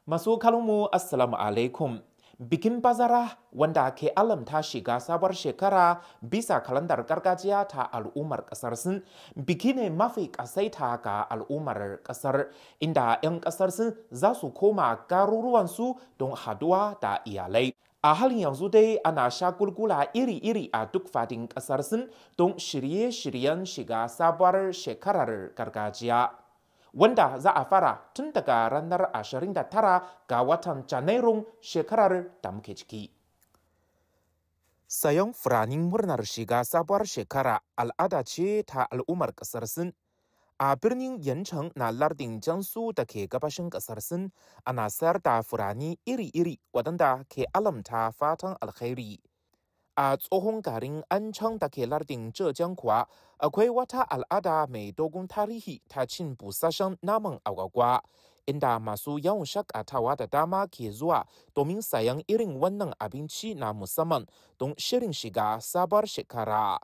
Masu kallonmu, Assalamu alaikum. Bikin bazara wanda ke alamta shiga sabuwar shekara bisa kalandar gargajiya ta al'ummar kasar Sin, biki ne mafi kasaita ga al'ummar kasar, inda 'yan kasar Sin za su koma garuruwansu don haduwa da iyalai. A halin yanzu dai ana shagulgula iri-iri a duk fadin kasar Sin don shirye-shiryen shiga sabuwar shekarar gargajiya, wanda za a fara tun daga ranar 29 ga watan Janairun shekarar da muke ciki. Sayan furanin murnar shiga sabuwar shekara al'ada ce ta al'ummar ƙasar Sin. A birnin Yancheng na lardin Jiangsu da ke gabashin ƙasar Sin, ana sayar da furani iri-iri waɗanda ke alamta fatan alkhairi. A tsohon garin Ancheng da ke lardin Zhejiang kuwa, akwai wata al'ada mai dogon tarihi ta cin busasshen naman agwagwa, inda masu yawon shakatawa da dama ke zuwa domin sayan irin wannan abinci na musamman don shirin shiga sabuwar shekara.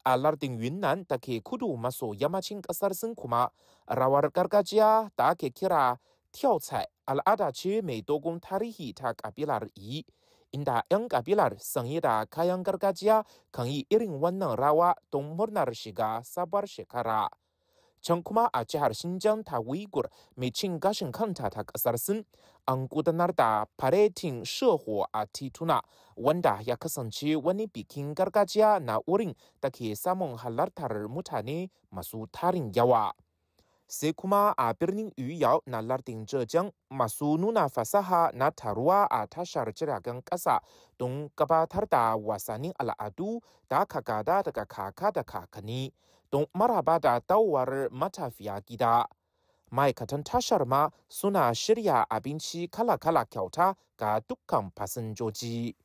A lardin Yunnan da ke kudu maso yammacin ƙasar Sin kuma, rawar gargajiya da ake kira Tiaocai al'ada ce mai dogon tarihi ta ƙabilar Yi, inda 'yan kabilar sanye da kayan gargajiya kan yi irin wannan rawa don murnar shiga sabuwar shekara. Can kuma a jihar Xinjiang ta Uyghur mai cin gashin kanta ta kasar Sin, an gudanar da faretin shehu a tituna, wanda ya kasance wani bikin gargajiya na wurin da ke samun halartar mutane masu tarin yawa. Sai kuma a birnin Yuyao na lardin Zhejiang, masu nuna fasaha na taruwa a tashar jiragen ƙasa don gabatar da wasannin al'adu da aka gada daga kaka da kakanni don maraba da dawowar matafiya gida. Ma'aikatan tashar ma suna shirya abinci kala-kala kyauta ga dukkan fasinjoji.